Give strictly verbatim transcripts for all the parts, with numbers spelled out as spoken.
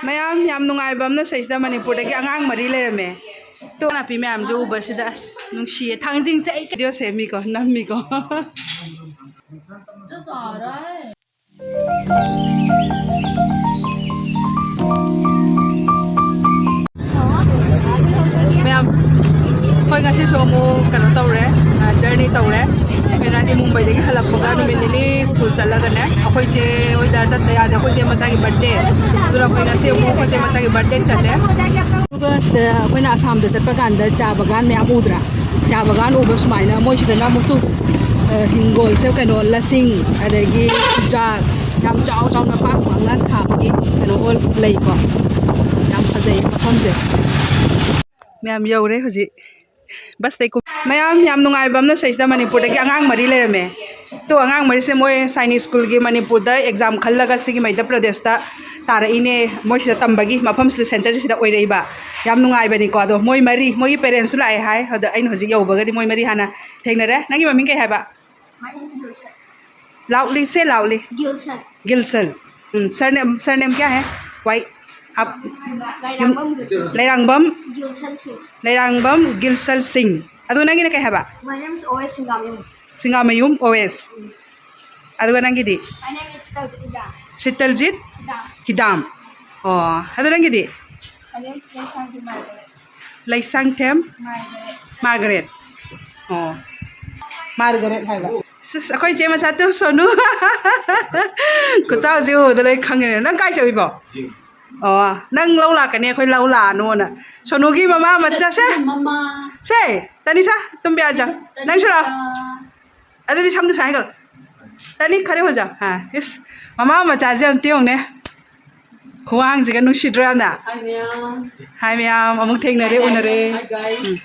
ꯃꯌꯥꯝ, ꯌꯥꯝ ꯅꯨꯡꯉꯥꯏꯕ ꯑꯃꯅ, ꯁꯤꯗꯩꯁꯤꯗ ꯃꯅꯤꯄꯨꯔꯗꯒꯤ ꯑꯉꯥꯡ ꯃꯔꯤ ꯂꯩꯔꯝꯃꯦ꯫ ꯇꯣ ꯅꯥꯄꯤ ꯃꯌꯥꯝꯁꯦ ꯎꯕꯁꯤꯗ ꯑꯁ ꯅꯨꯡꯁꯤꯌꯦ꯫ ꯊꯥꯡꯖꯤꯡꯁꯦ ꯑꯩ ꯚꯤꯗꯤꯑꯣ ꯁꯦꯝꯃꯤꯀꯣ, ꯅꯝꯃꯤꯀꯣ꯫ ꯃꯌꯥꯝ, ꯑꯩꯈꯣꯏ ꯉꯁꯤꯁꯨ ꯑꯃꯨꯛ ꯀꯩꯅꯣ ꯇꯧꯔꯦ, ꯖꯔꯅꯤ ꯇꯧꯔꯦ꯫ ꯀꯩꯅꯣ ꯍꯥꯏꯗꯤ, ꯃꯨꯝꯕꯩꯗꯒꯤ ꯍꯜꯂꯛꯄꯒ ꯅꯨꯃꯤꯠ ꯅꯤꯅꯤ ꯁ꯭ꯀꯨꯜ ꯆꯠꯂꯒꯅꯦ, ꯑꯩꯈꯣꯏ ꯆꯦ ꯍꯣꯏꯗ ꯆꯠꯇ ꯌꯥꯗꯦ, ꯑꯩꯈꯣꯏ ꯆꯦ ꯃꯆꯥꯒꯤ ꯕꯥꯔꯗꯦ꯫ ꯑꯗꯨꯅ ꯑꯩꯈꯣꯏ ꯉꯁꯤ ꯑꯃꯨꯛ ꯑꯩꯈꯣꯏ ꯆꯦ ꯃꯆꯥꯒꯤ ꯕꯥꯔꯗꯦ ꯆꯠꯂꯦ꯫ ꯑꯗꯨꯒ ꯁꯤꯗ ꯑꯩꯈꯣꯏꯅ ꯑꯁꯥꯝꯗ ꯆꯠꯄ ꯀꯥꯟꯗ ꯆꯥ ꯕꯒꯥꯟ ꯃꯌꯥꯝ ꯎꯗ꯭ꯔꯥ? ꯆꯥ ꯕꯒꯥꯟ ꯎꯕ ꯁꯨꯃꯥꯏꯅ ꯃꯣꯏꯁꯤꯗꯅ ꯑꯃꯨꯛꯁꯨ, ꯑ, ꯍꯤꯡꯒꯣꯜꯁꯦ ꯀꯩꯅꯣ, ꯂꯁꯤꯡ, ꯑꯗꯒꯤ ꯆꯨꯖꯥꯛ, ꯌꯥꯝ ꯆꯥꯎ ꯆꯥꯎꯅ ꯄꯥꯛ ꯄꯥꯛꯅ ꯊꯥꯕꯒꯤ ꯀꯩꯅꯣ ꯑꯣꯏ-, ꯂꯩꯀꯣ꯫ ꯌꯥꯝ ꯐꯖꯩ ꯃꯐꯝꯁꯦ꯫ ꯃꯌꯥꯝ ꯌꯧꯔꯦ ꯍꯧꯖꯤꯛ꯫ ꯕꯁꯇꯩ ꯀꯨꯝ-, ꯃꯌꯥꯝ, ꯌꯥꯝ ꯅꯨꯡꯉꯥꯏꯕ ꯑꯃꯅ, ꯁꯤꯗꯩꯁꯤꯗ ꯃꯅꯤꯄꯨꯔꯗꯒꯤ ꯑꯉꯥꯡ ꯃꯔꯤ ꯂꯩꯔꯝꯃꯦ꯫ ꯇꯣ, ꯑꯉꯥꯡ ꯃꯔꯤꯁꯦ ꯃꯣꯏ ꯁꯥꯏꯅꯤꯛ ꯁ꯭ꯀꯨꯜꯒꯤ ꯃꯅꯤꯄꯨꯔꯗ ꯑꯦꯛꯖꯥꯝ ꯈꯜꯂꯒ ꯁꯤꯒꯤ ꯃꯩꯙ꯭ꯌ ꯄ꯭ꯔꯗꯦꯁꯇ ꯇꯥꯔꯛꯏꯅꯦ꯫ ꯃꯣꯏ ꯁꯤꯗ ꯇꯝꯕꯒꯤ ꯃꯐꯝꯁꯤꯗ, ꯁꯦꯟꯇꯔꯁꯦ ꯁꯤꯗ ꯑꯣꯏꯔꯛꯏꯕ꯫ ꯌꯥꯝ ꯅꯨꯡꯉꯥꯏꯕꯅꯤꯀꯣ꯫ ꯑꯗꯣ ꯃꯣꯏ ꯃꯔꯤ, ꯃꯣꯏꯒꯤ ꯄꯦꯔꯦꯟꯁꯁꯨ ꯂꯥꯛꯑꯦ ꯍꯥꯏ꯫ ꯑꯗ ꯑꯩꯅ ꯍꯧꯖꯤꯛ ꯌꯧꯕꯒꯗꯤ ꯃꯣꯏ ꯃꯔꯤ ꯍꯥꯟꯅ ꯊꯦꯡꯅꯔꯦ꯫ ꯅꯪꯒꯤ ꯃꯃꯤꯡ ꯀꯩ ꯍꯥꯏꯕ? My name is Gulshan. Loudly, say loudly. Gulshan. Gilson. Hmm, surname, surname क्या है? वाई, आप? Lairangam Gulshan. Lairangbam. Gulshan Singh. Lairangbam Gilson Singh. ꯑꯗꯨ ꯅꯪꯒꯤꯅ ꯀꯩ ꯍꯥꯏꯕ? My name is O S Singamayum. ꯁꯤꯡꯒꯥꯃꯌꯨꯝ ꯑꯣ ꯑꯦꯁ꯫ ꯑꯗꯨꯒ ꯅꯪꯒꯤꯗꯤ? My name is Taljit Hidam. ꯁꯤꯇꯜꯖꯤꯠ? Hidam. ꯍꯤꯗꯥꯝ꯫ ꯑꯣ, ꯑꯗꯨ ꯅꯪꯒꯤꯗꯤ? My name is Leishangthim Margaret. Leishangthem? Margaret. Margaret. ꯑꯣ, ꯃꯥꯔꯒꯔꯦꯠ ꯍꯥꯏꯕ꯫ ꯁꯤꯁ, ꯑꯩꯈꯣꯏ ꯏꯆꯦ ꯃꯆꯥ ꯇꯨ ꯁꯣꯅꯨ꯫ ꯈꯨꯆꯥꯎꯁꯦ ꯎꯕꯗ ꯂꯣꯏ ꯈꯪꯉꯦ꯫ ꯅꯪ ꯀꯥꯏ ꯆꯠꯂꯤꯕꯣ? ꯑꯣ, ꯅꯪ ꯂꯧ ꯂꯥꯛꯀꯅꯤ, ꯑꯩꯈꯣꯏ ꯂꯧ ꯂꯥꯛꯑꯅꯨꯅ꯫ ꯁꯣꯅꯨꯒꯤ ꯃꯃꯥ ꯃꯆꯥ ꯁꯦ꯫ ꯃꯃꯥ꯫ ꯁꯦ, ꯇꯅꯤꯁꯥ, ꯇꯨꯝꯕꯤ ꯑꯖꯥ꯫ ꯅꯪꯁꯨ ꯂꯥꯛꯑꯣ꯫ ꯑꯗꯨꯗꯤ ꯁꯝꯗꯨ ꯁꯨꯃꯥꯏꯅ ꯀꯧꯔꯣ꯫ ꯇꯅꯤ ꯈꯔꯦ ꯍꯣꯖꯥ꯫ ꯍꯥ, ꯏꯁ, ꯃꯃꯥ ꯃꯆꯥꯁꯦ ꯑꯝꯇ ꯌꯦꯡꯉꯨꯅꯦ꯫ ꯈꯨꯋꯥꯡꯁꯤꯒ ꯅꯨꯡꯁꯤꯗ꯭ꯔꯣ ꯌꯥꯝꯅ? ꯍꯥꯏ ꯃꯌꯥꯝ꯫ ꯍꯥꯏ ꯃꯌꯥꯝ, ꯑꯃꯨꯛ ꯊꯦꯡꯅꯔꯦ, ꯎꯅꯔꯦ꯫ ꯍꯥꯏ guys꯫ ꯎꯝ꯫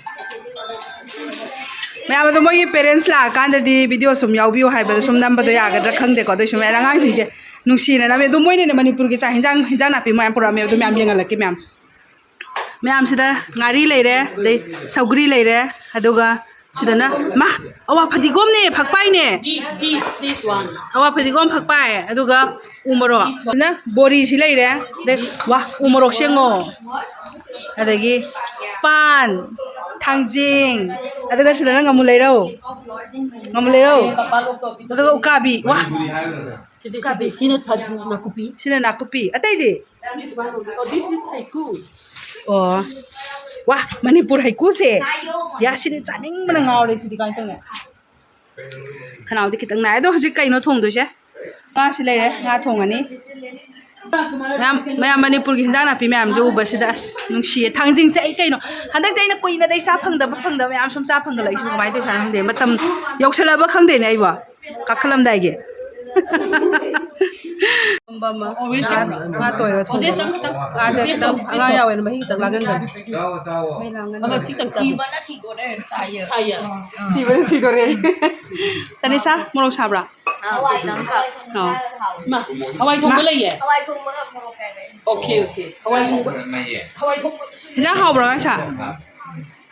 ꯃꯌꯥꯝ ꯑꯗꯣ ꯃꯣꯏꯒꯤ ꯄꯦꯔꯦꯟꯁ ꯂꯥꯛꯑꯀꯥꯟꯗꯗꯤ ꯚꯤꯗꯤꯑꯣ ꯁꯨꯝ ꯌꯥꯎꯕꯤꯌꯨ ꯍꯥꯏꯕꯗ ꯁꯨꯝ ꯅꯝꯕꯗꯣ ꯌꯥꯒꯗ꯭ꯔꯥ ꯈꯪꯗꯦꯀꯣ꯫ ꯑꯗꯨꯏꯁꯨ ꯃꯌꯥꯝ ꯑꯉꯥꯡꯁꯤꯡꯁꯦ ꯅꯨꯡꯁꯤꯅꯅꯕ ꯑꯗꯨꯝ ꯃꯣꯏꯅꯅꯦ ꯃꯅꯤꯄꯨꯔꯒꯤ ꯆꯥꯛ ꯍꯤꯟꯖꯥꯡ, ꯍꯤꯟꯖꯥꯡ ꯅꯥꯄꯤ ꯃꯌꯥꯝ ꯄꯨꯔꯛꯑꯝꯃꯦ, ꯑꯗꯨ ꯃꯌꯥꯝ ꯌꯦꯡꯍꯜꯂꯛꯀꯦ ꯃꯌꯥꯝ꯫ ꯃꯌꯥꯝꯁꯤꯗ ꯉꯥꯔꯤ ꯂꯩꯔꯦ, ꯑꯗꯩ ꯁꯧꯒ꯭ꯔꯤ ꯂꯩꯔꯦ, ꯑꯗꯨꯒ ꯁꯤꯗꯅ, ꯃꯥ, ꯑꯋꯥ ꯐꯗꯤꯒꯣꯝꯅꯦ, ꯐꯛꯄꯥꯏꯅꯦ꯫ This, this, this one. ꯑꯋꯥ ꯐꯗꯤꯒꯣꯝ, ꯐꯛꯄꯥꯏ, ꯑꯗꯨꯒ ꯎ ꯃꯣꯔꯣꯛ꯫ ꯁꯤꯅ ꯕꯣꯔꯤꯁꯤ ꯂꯩꯔꯦ꯫ ꯑꯗꯩ, ꯋꯥ, ꯎ ꯃꯣꯔꯣꯛ ꯁꯦꯡꯉꯣ꯫ ꯑꯗꯒꯤ ꯄꯥꯟ, ꯊꯥꯡꯖꯤꯡ, ꯑꯗꯨꯒ ꯁꯤꯗꯅ ꯉꯥꯃꯨ ꯂꯩꯔꯧ꯫ ꯉꯥꯃꯨ ꯂꯩꯔꯧ꯫ ꯑꯗꯨꯒ ꯎꯀꯥꯕꯤ꯫ ꯋꯥ꯫ ꯁꯤꯗꯤ, ꯁꯤꯗꯤ, ꯁꯤꯅ ꯊ-, ꯅꯥꯀꯨꯞꯄꯤ꯫ ꯁꯤꯅ ꯅꯥꯀꯨꯞꯄꯤ꯫ ꯑꯇꯩꯗꯤ? This one, oh, this is ꯍꯩꯀꯨ꯫ ꯑꯣ꯫ ꯋꯥ, ꯃꯅꯤꯄꯨꯔ ꯍꯩꯀꯨꯁꯦ꯫ ꯌꯥ, ꯁꯤꯗꯤ ꯆꯥꯅꯤꯡꯕꯅ ꯉꯥꯎꯔꯦ꯫ ꯁꯤꯗꯤ ꯀꯃꯥꯏꯅ ꯇꯧꯅꯤ? ꯈꯅꯥꯎꯗꯤ ꯈꯤꯇꯪ ꯅꯥꯏ꯫ ꯑꯗꯣ ꯍꯧꯖꯤꯛ ꯀꯩꯅꯣ ꯊꯣꯡꯗꯣꯏꯁꯦ? ꯉꯥꯁꯤ ꯂꯩꯔꯦ, ꯉꯥ ꯊꯣꯡꯉꯅꯤ꯫ ꯃꯌꯥꯝ, ꯃꯌꯥꯝ ꯃꯅꯤꯄꯨꯔꯒꯤ ꯍꯤꯟꯖꯥꯡ ꯅꯥꯄꯤ ꯃꯌꯥꯝꯁꯦ ꯎꯕꯁꯤꯗ ꯑꯁ ꯅꯨꯡꯁꯤꯌꯦ꯫ ꯊꯥꯡꯖꯤꯡꯁꯦ ꯑꯩ ꯀꯩꯅꯣ ꯍꯟꯗꯛꯇꯤ ꯑꯩꯅ ꯀꯨꯏꯅꯗꯩ ꯆꯥ ꯐꯪꯗꯕ, ꯐꯪꯗꯕ ꯃꯌꯥꯝ ꯁꯨꯝ ꯆꯥ ꯐꯪꯒꯠꯂꯛꯏꯁꯤꯕꯨ ꯀꯃꯥꯏꯅ ꯇꯧꯔꯤꯅꯣ ꯈꯪꯗꯦ꯫ ꯃꯇꯝ ꯌꯧꯁꯜꯂꯕ ꯈꯪꯗꯦꯅꯦ ꯑꯩꯕꯣ꯫ ꯀꯥꯈꯠꯂꯝꯗꯥꯏꯒꯤ꯫ ꯉꯥ, ꯉꯥ ꯇꯣꯏꯔ ꯊꯣꯡꯕ꯫ ꯉꯥꯁꯦ ꯈꯤꯇꯪ ꯑꯉꯥꯡ ꯌꯥꯎꯋꯦꯅ ꯃꯍꯤ ꯈꯤꯇꯪ ꯂꯥꯡꯍꯟꯕꯅꯤ꯫ ꯃꯍꯤ ꯂꯥꯡꯍꯟꯕꯅꯤ꯫ ꯁꯤꯕꯅ ꯁꯤꯗꯣꯔꯦ, ꯁꯥꯏꯌꯦ꯫ ꯁꯥꯏꯌꯦ꯫ ꯁꯤꯕꯅ ꯁꯤꯗꯣꯔꯦ꯫ ꯇꯅꯤꯁꯥ, ꯃꯣꯔꯣꯛ ꯁꯥꯕ꯭ꯔꯥ? ꯑꯥ, ꯈꯤꯇꯪ ꯈꯛ꯫ ꯑꯣ꯫ ꯃꯥ, ꯍꯋꯥꯏ ꯊꯣꯡꯕ ꯂꯩꯌꯦ? ꯍꯋꯥꯏ ꯊꯣꯡꯕꯒ ꯃꯣꯔꯣꯛ ꯀꯥꯏꯔꯦ꯫ Okay, okay. ꯍꯋꯥꯏ ꯊꯣꯡꯕ, ꯍꯋꯥꯏ ꯊꯣꯡꯕꯗꯨꯁꯨ ꯏꯟꯖꯥꯡ ꯍꯥꯎꯕ꯭ꯔꯣ, ꯉꯁꯥ?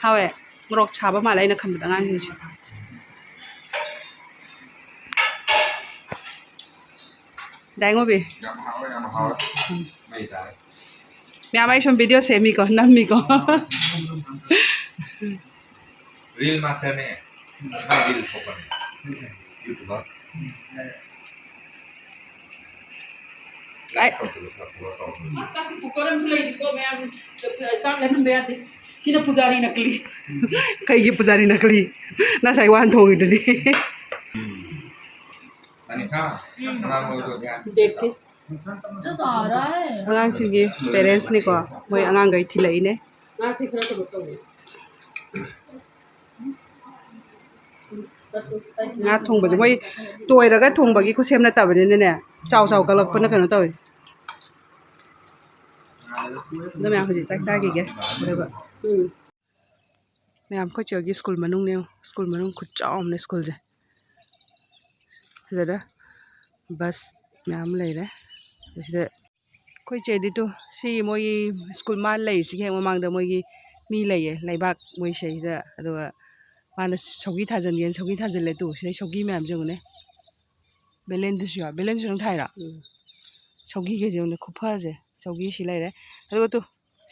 ꯍꯥꯎꯋꯦ꯫ ꯃꯣꯔꯣꯛ ꯁꯥꯕ ꯃꯥꯜꯂꯦ, ꯑꯩꯅ ꯈꯟꯕꯗ, ꯑꯉꯥꯡꯁꯤꯡꯁꯦ꯫ ꯗꯥꯏꯉꯣꯕꯤ꯫ ꯌꯥꯝ ꯍꯥꯎꯋꯦ, ꯌꯥꯝ ꯍꯥꯎꯋꯦ꯫ ꯃꯩ ꯇꯥꯔꯦ꯫ ꯃꯌꯥꯝ ꯑꯩ ꯁꯨꯝ video ꯁꯦꯝꯃꯤꯀꯣ, ꯅꯝꯃꯤꯀꯣ꯫ Reel master ꯅꯦ꯫ ꯃꯥ reel ꯊꯣꯛꯄꯅꯦ꯫ YouTuber꯫ ꯑꯩ ꯆꯥꯛꯁꯤ cooker ꯑꯃꯁꯨ ꯂꯩꯔꯤꯀꯣ, ꯃꯌꯥꯝ ꯆꯥꯛ ꯂꯦꯝꯍꯟꯕ ꯌꯥꯗꯦ꯫ ꯁꯤꯅ ꯄꯨꯖꯥꯔꯤ ꯅꯀꯂꯤ꯫ ꯀꯩꯒꯤ ꯄꯨꯖꯥꯔꯤ ꯅꯀꯂꯤ? ꯅꯁꯥꯏ ꯋꯥꯅ ꯊꯣꯡꯉꯤꯗꯨꯗꯤ꯫ ꯇꯥꯅꯤꯁꯥ, ꯎꯝ꯫ ꯀꯅꯥ ꯑꯣꯏꯗꯣꯏꯅꯣ? ꯗꯦꯠꯀꯤ꯫ ꯑꯉꯥꯡꯁꯤꯡꯒꯤ parents ꯅꯤꯀꯣ, ꯃꯣꯏ ꯑꯉꯥꯡꯈꯩ ꯊꯤꯜꯂꯛꯏꯅꯦ꯫ ꯉꯥꯁꯦ ꯈꯔ ꯀꯩꯅꯣ ꯇꯧꯋꯦ꯫ ꯉꯥ ꯊꯣꯡꯕꯁꯦ ꯃꯣꯏ ꯇꯣꯏꯔꯒ ꯊꯣꯡꯕꯒꯤ ꯈꯨꯠꯁꯦꯝ ꯅꯠꯇꯕꯅꯤꯅꯅꯦ, ꯆꯥꯎ ꯆꯥꯎ ꯀꯛꯂꯛꯄꯅ ꯀꯩꯅꯣ ꯇꯧꯋꯦ꯫ ꯑꯗꯣ ꯃꯌꯥꯝ ꯍꯧꯖꯤꯛ ꯆꯥꯛ ꯆꯥꯈꯤꯒꯦ꯫ ꯑꯗꯨꯒ ꯎꯝ꯫ ꯃꯌꯥꯝ ꯑꯩꯈꯣꯏ ꯆꯦ ꯍꯣꯏꯒꯤ ꯁ꯭ꯀꯨꯜ ꯃꯅꯨꯡꯅꯦ, ꯁ꯭ꯀꯨꯜ ꯃꯅꯨꯡ ꯈꯨꯠꯆꯥꯎ ꯑꯃꯅꯦ ꯁ꯭ꯀꯨꯜꯁꯦ꯫ ꯁꯤꯗꯅ bus ꯃꯌꯥꯝ ꯂꯩꯔꯦ꯫ ꯁꯤꯗ ꯑꯩꯈꯣꯏ ꯆꯦꯗꯤ ꯇꯨ ꯁꯤ ꯃꯣꯏꯒꯤ ꯁ꯭ꯀꯨꯜ ꯃꯥ ꯂꯩꯔꯤꯁꯤꯒꯤ ꯍꯦꯛ ꯃꯃꯥꯡꯗ ꯃꯣꯏꯒꯤ ꯃꯤ ꯂꯩꯌꯦ, ꯂꯩꯕꯥꯛ ꯃꯣꯏ ꯁꯤꯗꯩꯁꯤꯗ꯫ ꯑꯗꯨꯒ ꯃꯥꯅ ꯁꯧꯒꯤ ꯊꯥꯖꯤꯟꯒꯦꯅ ꯁꯧꯒꯤ ꯊꯥꯖꯤꯜꯂꯦ꯫ ꯇꯨ, ꯁꯤꯗꯩ ꯁꯧꯒꯤ ꯃꯌꯥꯝꯁꯦ ꯌꯦꯡꯉꯨꯅꯦ꯫ ꯕꯦꯂꯦꯟꯗꯨꯁꯨ ꯌꯥꯎ-, ꯕꯦꯂꯦꯟꯗꯨꯁꯨ ꯅꯪ ꯊꯥꯏꯔꯣ? ꯎꯝ꯫ ꯁꯧꯒꯤꯒꯁꯦ ꯌꯦꯡꯉꯨꯅꯦ, ꯈꯨꯐꯁꯦ꯫ ꯁꯧꯒꯤ ꯁꯤ ꯂꯩꯔꯦ꯫ ꯑꯗꯨꯒ ꯇꯨ,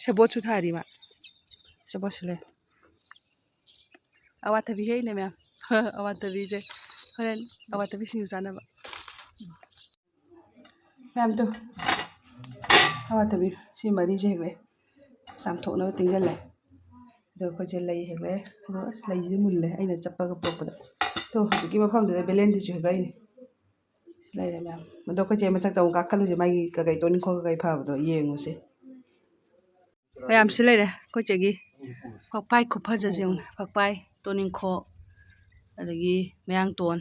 ꯁꯦꯕꯣꯠꯁꯨ ꯊꯥꯔꯤ ꯃꯥ꯫ ꯁꯦꯕꯣꯠꯁꯨ ꯂꯩ꯫ ꯑꯋꯥꯊꯕꯤ ꯍꯦꯛꯏꯅꯦ ꯃꯌꯥꯝ꯫ ꯑꯋꯥꯊꯕꯤꯁꯦ ꯍꯣꯔꯦꯟ ꯑꯋꯥꯊꯕꯤ ꯁꯤꯡꯖꯨ ꯆꯥꯅꯕ꯫ ꯃꯌꯥꯝꯗꯣ ꯑꯋꯥꯊꯕꯤ ꯁꯤ ꯃꯔꯤꯁꯦ ꯍꯦꯛꯂꯛꯑꯦ꯫ ꯆꯥꯝꯊꯣꯛꯅꯕ ꯇꯤꯡꯁꯤꯜꯂꯦ꯫ ꯑꯗꯣ ꯑꯩꯈꯣꯏꯁꯦ ꯂꯩ ꯍꯦꯛꯂꯛꯑꯦ꯫ ꯑꯗꯣ ꯑꯁ, ꯂꯩꯁꯤꯗꯤ ꯃꯨꯜꯂꯦ ꯑꯩꯅ ꯆꯠꯄꯒ ꯄꯨꯔꯛꯄꯗ꯫ ꯑꯗꯣ ꯍꯧꯖꯤꯛꯀꯤ ꯃꯐꯝꯗꯨꯗ ꯕꯦꯂꯦꯟꯗ꯭ꯔꯤꯁꯨ ꯍꯦꯛꯂꯛꯏꯅꯦ꯫ ꯁꯤ ꯂꯩꯔꯦ ꯃꯌꯥꯝ꯫ ꯑꯗꯣ ꯑꯩꯈꯣꯏ ꯆꯦ ꯃꯊꯛꯇ ꯑꯃꯨꯛ ꯀꯥꯈꯠꯂꯨꯁꯦ, ꯃꯥꯒꯤ ꯀꯀꯩ ꯇꯣꯅꯤꯡꯈꯣꯛ ꯀꯀꯩ ꯐꯕꯗꯣ ꯌꯦꯡꯉꯨꯁꯦ꯫ ꯃꯌꯥꯝꯁꯤ ꯂꯩꯔꯦ ꯑꯩꯈꯣꯏ ꯆꯦꯒꯤ ꯐꯛꯄꯥꯏ ꯈꯨꯐꯖꯁꯦ ꯌꯦꯡꯉꯨꯅꯦ꯫ ꯐꯛꯄꯥꯏ, ꯇꯣꯅꯤꯡꯈꯣꯛ, ꯑꯗꯒꯤ ꯃꯌꯥꯡꯇꯣꯟ꯫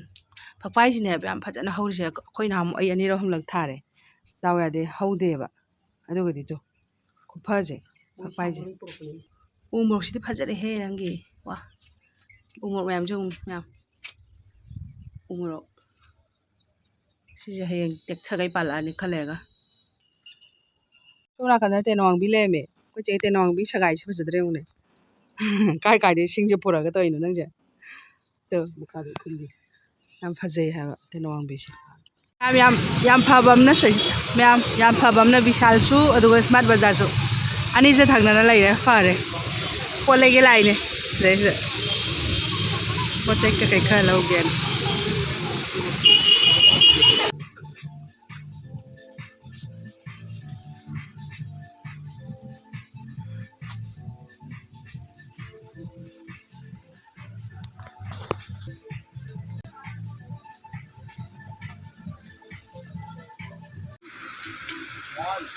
ꯐꯛꯄꯥꯏꯁꯤꯅꯦꯕ ꯌꯥꯝ ꯐꯖꯅ ꯍꯧꯔꯤꯁꯦ꯫ ꯑꯩꯈꯣꯏ ꯅꯍꯥꯟꯃꯨꯛ ꯑꯩ ꯑꯅꯤꯔꯛ ꯑꯍꯨꯝꯂꯛ ꯊꯥꯔꯦ, ꯗꯥꯎ ꯌꯥꯗꯦ, ꯍꯧꯗꯦꯕ꯫ ꯑꯗꯨꯒꯗꯤ ꯇꯨ, ꯈꯨꯐꯁꯦ, ꯐꯛꯄꯥꯏꯁꯦ꯫ ꯎ ꯃꯣꯔꯣꯛꯁꯤꯗꯤ ꯐꯖꯔꯦꯍꯦ ꯅꯪꯒꯤ꯫ ꯋꯥ, ꯎ ꯃꯣꯔꯣꯛ ꯃꯌꯥꯝꯁꯦ ꯌꯦꯡꯉꯨ ꯃꯌꯥꯝ꯫ ꯎ ꯃꯣꯔꯣꯛ꯫ ꯁꯤꯁꯦ ꯍꯌꯦꯡ ꯇꯦꯛꯊꯒꯩ ꯄꯥꯜꯂꯛꯑꯅꯤ ꯈꯔ ꯂꯩꯔꯒ꯫ ꯁꯣꯝ ꯅꯥꯀꯟꯗ ꯇꯦꯅꯧꯋꯥꯡꯕꯤ ꯂꯩꯔꯝꯃꯦ꯫ ꯑꯩꯈꯣꯏ ꯆꯦ ꯇꯦꯅꯧꯋꯥꯡꯕꯤ ꯁꯒꯥꯏꯁꯦ ꯐꯖꯗ꯭ꯔꯥ ꯌꯦꯡꯉꯨꯅꯦ꯫ ꯀꯥꯏ ꯀꯥꯏꯗꯩ ꯁꯤꯡꯁꯦ ꯄꯨꯔꯛꯑꯒ ꯇꯧꯔꯤꯅꯣ ꯅꯪꯁꯦ? ꯇꯨ꯫ ꯃꯈꯥꯗ ꯈꯨꯜꯂꯤ꯫ ꯌꯥꯝ ꯐꯖꯩ ꯍꯥꯏꯕ ꯇꯦꯅꯧꯋꯥꯡꯕꯤꯁꯦ꯫ ꯌꯥꯝ, ꯌꯥꯝ, ꯌꯥꯝ ꯐꯕ ꯑꯃꯅ ꯁꯤ-, ꯃꯌꯥꯝ, ꯌꯥꯝ ꯐꯕ ꯑꯃꯅ ꯕꯤꯁꯥꯜꯁꯨ ꯑꯗꯨꯒ ꯁ꯭ꯃꯥꯔꯠ ꯕꯖꯥꯔꯁꯨ ꯑꯅꯤꯁꯦ ꯊꯪꯅꯅ ꯂꯩꯔꯦ꯫ ꯐꯔꯦ꯫ ꯄꯣꯠ ꯂꯩꯒꯦ ꯂꯥꯛꯏꯅꯦ꯫ ꯁꯤꯗꯩꯁꯤꯗ ꯄꯣꯠ ꯆꯩ ꯀꯩꯀꯩ ꯈꯔ ꯂꯧꯒꯦꯅ꯫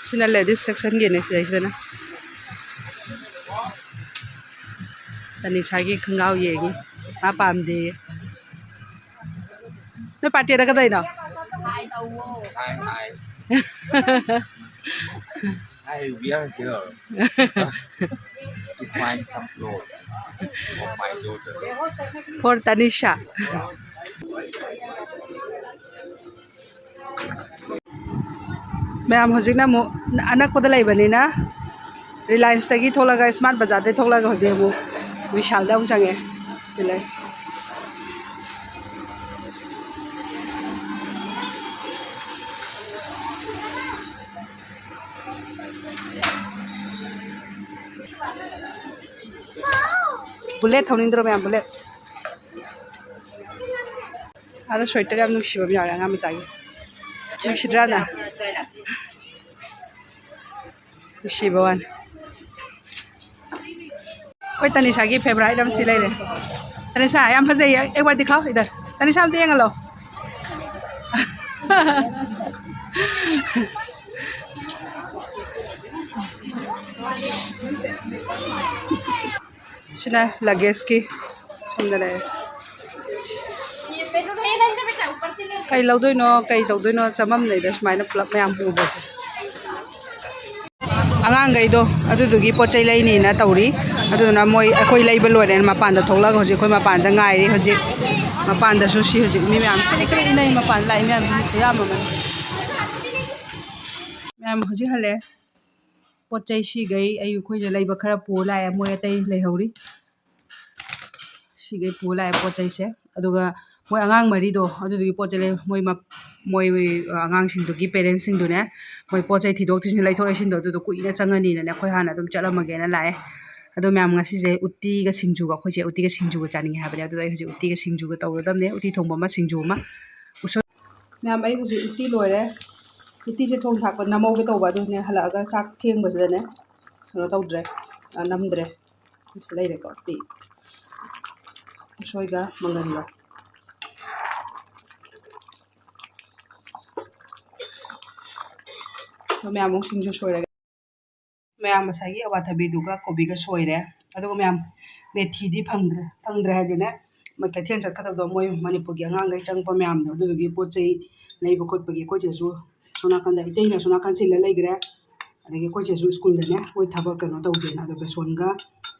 ꯁꯤꯅ ladies sectionꯒꯤꯅꯦ꯫ ꯁꯤꯗꯩꯁꯤꯗꯅ ꯇꯅꯤꯁꯥꯒꯤ ꯈꯣꯡꯒ꯭ꯔꯥꯎ ꯌꯦꯡꯉꯤ꯫ ꯃꯥ ꯄꯥꯝꯗꯦꯌꯦ꯫ ꯅꯣꯏ partyꯗ ꯀꯗꯧꯅꯣ? Hi, hi. Hi, we are here to find some clothes for my daughter. For Tanisha. ꯃꯌꯥꯝ, ꯍꯧꯖꯤꯛꯅ ꯑꯃꯨꯛ ꯑꯅꯛꯄꯗ ꯂꯩꯕꯅꯤꯅ Relianceꯇꯒꯤ ꯊꯣꯛꯂꯒ, ꯁ꯭ꯃꯥꯔꯠ ꯕꯖꯥꯔꯗꯒꯤ ꯊꯣꯛꯂꯒ ꯍꯧꯖꯤꯛ ꯑꯃꯨꯛ ꯕꯤꯁꯥꯜꯗ ꯑꯃꯨꯛ ꯆꯪꯉꯛꯑꯦ꯫ ꯁꯤ ꯂꯩ꯫ ꯕꯨꯂꯦꯠ ꯊꯧꯅꯤꯡꯗ꯭ꯔꯣ ꯃꯌꯥꯝ, ꯕꯨꯂꯦꯠ? ꯑꯥꯗ ꯁ꯭ꯋꯦꯇꯔ ꯌꯥꯝ ꯅꯨꯡꯁꯤꯕ ꯑꯃ ꯌꯥꯎꯔꯦ ꯑꯉꯥꯡ ꯃꯆꯥꯒꯤ꯫ ꯅꯨꯡꯁꯤꯗ꯭ꯔꯥꯅ? ꯅꯨꯡꯁꯤꯕ ꯋꯥꯅꯤ꯫ ꯑꯩꯈꯣꯏ ꯇꯅꯤꯁꯥꯒꯤ favourite ꯑꯃ ꯁꯤ ꯂꯩꯔꯦ꯫ ꯇꯅꯤꯁꯥ, ꯌꯥꯝ ꯐꯖꯩꯌꯦ꯫ एक बार दिखाओ इधर। ꯇꯅꯤꯁꯥ, ꯑꯝꯇ ꯌꯦꯡꯍꯜꯂꯣ꯫ ꯁꯤꯅ luggage ꯀꯤ ꯁꯣꯝꯗ ꯂꯩꯔꯦ꯫ ꯀꯩ ꯂꯧꯗꯣꯏꯅꯣ, ꯀꯩ ꯇꯧꯗꯣꯏꯅꯣ, ꯆꯃꯝꯅꯩꯗ ꯁꯨꯃꯥꯏꯅ ꯄꯨꯂꯞ ꯃꯌꯥꯝ ꯎꯕꯁꯦ꯫ ꯑꯉꯥꯡꯈꯩꯗꯣ ꯑꯗꯨꯗꯨꯒꯤ ꯄꯣꯠ ꯆꯩ ꯂꯩꯅꯤꯅ ꯇꯧꯔꯤ꯫ ꯑꯗꯨꯗꯨꯅ ꯃꯣꯏ, ꯑꯩꯈꯣꯏ ꯂꯩꯕ ꯂꯣꯏꯔꯦꯅ ꯃꯄꯥꯟꯗ ꯊꯣꯛꯂꯛꯑꯒ ꯍꯧꯖꯤꯛ ꯑꯩꯈꯣꯏ ꯃꯄꯥꯟꯗ ꯉꯥꯏꯔꯤ꯫ ꯍꯧꯖꯤꯛ ꯃꯄꯥꯟꯗꯁꯨ ꯁꯤ ꯍꯧꯖꯤꯛ ꯃꯤ ꯃꯌꯥꯝ ꯀꯔꯤ ꯀꯔꯤ ꯏꯟꯅꯩ, ꯃꯄꯥꯟꯗ ꯂꯥꯛꯏ ꯃꯌꯥꯝꯁꯤ ꯈꯨꯌꯥꯝ ꯑꯃꯅꯤ꯫ ꯃꯌꯥꯝ ꯍꯧꯖꯤꯛ ꯍꯜꯂꯦ꯫ ꯄꯣꯠ ꯆꯩ ꯁꯤꯈꯩ ꯑꯩ, ꯑꯩꯈꯣꯏꯅ ꯂꯩꯕ ꯈꯔ ꯄꯨꯔ ꯂꯥꯛꯑꯦ, ꯃꯣꯏ ꯑꯇꯩ ꯂꯩꯍꯧꯔꯤ꯫ ꯁꯤꯈꯩ ꯄꯨꯔ ꯂꯥꯛꯑꯦ ꯄꯣꯠ ꯆꯩꯁꯦ꯫ ꯑꯗꯨꯒ ꯃꯣꯏ ꯑꯉꯥꯡ ꯃꯔꯤꯗꯣ ꯑꯗꯨꯗꯨꯒꯤ ꯄꯣꯠ ꯆꯩ ꯂꯩ-, ꯃꯣꯏ ꯃꯞ-, ꯃꯣꯏ ꯑꯉꯥꯡꯁꯤꯡꯗꯨꯒꯤ parents ꯁꯤꯡꯗꯨꯅꯦ, ꯃꯣꯏ ꯄꯣꯠ ꯆꯩ ꯊꯤꯗꯣꯛ ꯊꯤꯖꯤꯟ, ꯂꯩꯊꯣꯛ ꯂꯩꯁꯤꯟꯗꯣ ꯑꯗꯨꯗꯣ ꯀꯨꯏꯅ ꯆꯪꯉꯅꯤꯅꯅꯦ, ꯑꯩꯈꯣꯏ ꯍꯥꯟꯅ ꯑꯗꯨꯝ ꯆꯠꯂꯝꯃꯒꯦꯅ ꯂꯥꯛꯑꯦ꯫ ꯑꯗꯣ ꯃꯌꯥꯝ, ꯉꯁꯤꯁꯦ ꯎꯇꯤꯒ ꯁꯤꯡꯖꯨꯒ, ꯑꯩꯈꯣꯏꯁꯦ ꯎꯇꯤꯒ ꯁꯤꯡꯖꯨꯒ ꯆꯥꯅꯤꯡꯉꯦ ꯍꯥꯏꯕꯅꯦ꯫ ꯑꯗꯨꯗ ꯑꯩ ꯍꯧꯖꯤꯛ ꯎꯇꯤꯒ ꯁꯤꯡꯖꯨꯒ ꯇꯧꯒꯗꯕꯅꯦ꯫ ꯎꯇꯤ ꯊꯣꯡꯕ ꯑꯃ, ꯁꯤꯡꯖꯨ ꯑꯃ, ꯎꯁꯣꯏ꯫ ꯃꯌꯥꯝ, ꯑꯩ ꯍꯧꯖꯤꯛ ꯎꯇꯤ ꯂꯣꯏꯔꯦ꯫ ꯎꯇꯤꯁꯦ ꯊꯣꯡ ꯊꯥꯛꯄ ꯅꯝꯍꯧꯒꯦ ꯇꯧꯕ, ꯑꯗꯨꯅꯦ ꯍꯜꯂꯛꯑꯒ ꯆꯥꯛ ꯊꯦꯡꯕꯁꯤꯗꯅꯦ ꯀꯩꯅꯣ ꯇꯧꯗ꯭ꯔꯦ, ꯑ, ꯅꯝꯗ꯭ꯔꯦ꯫ ꯁꯤ ꯂꯩꯔꯦꯀꯣ ꯎꯇꯤ꯫ ꯎꯁꯣꯏꯒ ꯃꯪꯒꯟꯒ꯫ ꯑꯗꯣ ꯃꯌꯥꯝ ꯑꯃꯨꯛ ꯁꯤꯡꯖꯨ ꯁꯣꯏꯔꯒꯦ꯫ ꯃꯌꯥꯝ ꯉꯁꯥꯏꯒꯤ ꯑꯋꯥꯊꯕꯤꯗꯨꯒ ꯀꯣꯕꯤꯒ ꯁꯣꯏꯔꯦ꯫ ꯑꯗꯨꯒ ꯃꯌꯥꯝ ꯃꯦꯊꯤꯗꯤ ꯐꯪꯗ꯭ꯔꯦ꯫ ꯐꯪꯗ꯭ꯔꯦ ꯍꯥꯏꯗꯤꯅꯦ, ꯃꯣꯏ ꯀꯩꯊꯦꯜ ꯆꯠꯀꯗꯕꯗꯣ ꯃꯣꯏ ꯃꯅꯤꯄꯨꯔꯒꯤ ꯑꯉꯥꯡꯈꯩ ꯆꯪꯉꯛꯄ ꯃꯌꯥꯝꯗꯣ ꯑꯗꯨꯗꯨꯒꯤ ꯄꯣꯠ ꯆꯩ ꯂꯩꯕ ꯈꯣꯠꯄꯒꯤ ꯑꯩꯈꯣꯏ ꯆꯦꯁꯨ ꯁꯣꯝ ꯅꯥꯀꯟꯗ, ꯏꯇꯩꯅ ꯁꯣꯝ ꯅꯥꯀꯟ ꯆꯤꯜꯂ ꯂꯩꯈ꯭ꯔꯦ꯫ ꯑꯗꯒꯤ ꯑꯩꯈꯣꯏ ꯆꯦꯁꯨ ꯁ꯭ꯀꯨꯜꯗꯅꯦ ꯃꯣꯏ ꯊꯕꯛ ꯀꯩꯅꯣ ꯇꯧꯗꯦꯅ꯫ ꯑꯗꯣ ꯕꯦꯁꯣꯟꯒ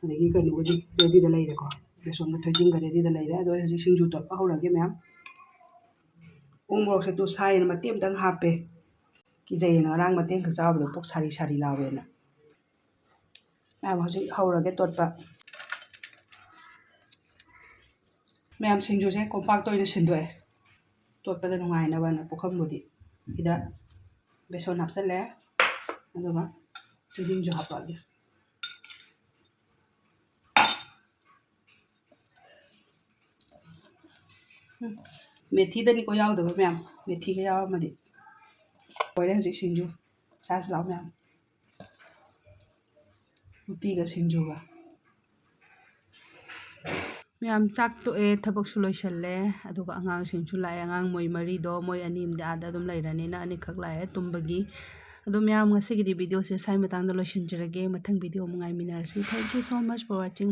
ꯑꯗꯒꯤ ꯀꯩꯅꯣꯒꯗꯤ ꯔꯦꯗꯤꯗ ꯂꯩꯔꯦꯀꯣ꯫ ꯕꯦꯁꯣꯟꯒ ꯊꯣꯏꯗꯤꯡꯒ ꯔꯦꯗꯤꯗ ꯂꯩꯔꯦ꯫ ꯑꯗꯣ ꯑꯩ ꯍꯧꯖꯤꯛ ꯁꯤꯡꯖꯨ ꯇꯣꯠꯄ ꯍꯧꯔꯒꯦ ꯃꯌꯥꯝ꯫ ꯎ ꯃꯣꯔꯣꯛꯁꯦ ꯇꯨ ꯁꯥꯏꯌꯦꯅ ꯃꯇꯦꯛ ꯑꯃꯇꯪ ꯍꯥꯞꯄꯦ꯫ ꯀꯤꯖꯩꯌꯦꯅ ꯉꯔꯥꯡ ꯃꯇꯦꯛ ꯈꯛ ꯆꯥꯕꯗꯣ ꯄꯨꯛ ꯁꯥꯔꯤ ꯁꯥꯔꯤ ꯂꯥꯎꯋꯦꯅ꯫ ꯃꯌꯥꯝ ꯍꯧꯖꯤꯛ ꯍꯧꯔꯒꯦ ꯇꯣꯠꯄ꯫ ꯃꯌꯥꯝ, ꯁꯤꯡꯖꯨꯁꯦ ꯀꯣꯝꯄꯥꯛꯇ ꯑꯣꯏꯅ ꯁꯤꯟꯗꯣꯛꯑꯦ, ꯇꯣꯠꯄꯗ ꯅꯨꯡꯉꯥꯏꯅꯕꯅ꯫ ꯄꯨꯈꯝꯕꯨꯗꯤ ꯁꯤꯗ ꯕꯦꯁꯣꯟ ꯍꯥꯞꯆꯜꯂꯦ, ꯑꯗꯨꯒ ꯊꯣꯏꯗꯤꯡꯁꯨ ꯍꯥꯞꯄꯛꯑꯒꯦ꯫ ꯎꯝ, ꯃꯦꯊꯤꯗꯅꯤꯀꯣ ꯌꯥꯎꯗꯕ ꯃꯌꯥꯝ, ꯃꯦꯊꯤꯒ ꯌꯥꯎꯔꯝꯃꯗꯤ ꯂꯣꯏꯔꯦ ꯍꯧꯖꯤꯛ ꯁꯤꯡꯖꯨ꯫ ꯆꯥꯁꯤ ꯂꯥꯛꯑꯣ ꯃꯌꯥꯝ, ꯎꯇꯤꯒ ꯁꯤꯡꯖꯨꯒ꯫ ꯃꯌꯥꯝ, ꯆꯥꯛ ꯇꯣꯛꯑꯦ, ꯊꯕꯛꯁꯨ ꯂꯣꯏꯁꯜꯂꯦ, ꯑꯗꯨꯒ ꯑꯉꯥꯡꯁꯤꯡꯁꯨ ꯂꯥꯛꯑꯦ꯫ ꯑꯉꯥꯡ ꯃꯣꯏ ꯃꯔꯤꯗꯣ, ꯃꯣꯏ ꯑꯅꯤ ꯑꯃꯗꯤ ꯑꯥꯗ ꯑꯗꯨꯝ ꯂꯩꯔꯅꯤꯅ ꯑꯅꯤꯈꯛ ꯂꯥꯛꯑꯦ ꯇꯨꯝꯕꯒꯤ꯫ ꯑꯗꯣ ꯃꯌꯥꯝ, ꯉꯁꯤꯒꯤꯗꯤ ꯚꯤꯗꯤꯑꯣꯁꯦ ꯁ꯭ꯋꯥꯏ ꯃꯇꯥꯡꯗ ꯂꯣꯏꯁꯤꯟꯖꯔꯒꯦ꯫ ꯃꯊꯪ ꯚꯤꯗꯤꯑꯣ ꯑꯃꯨꯛ ꯉꯥꯏꯃꯤꯟꯅꯔꯁꯤ꯫ Thank you so much for watching.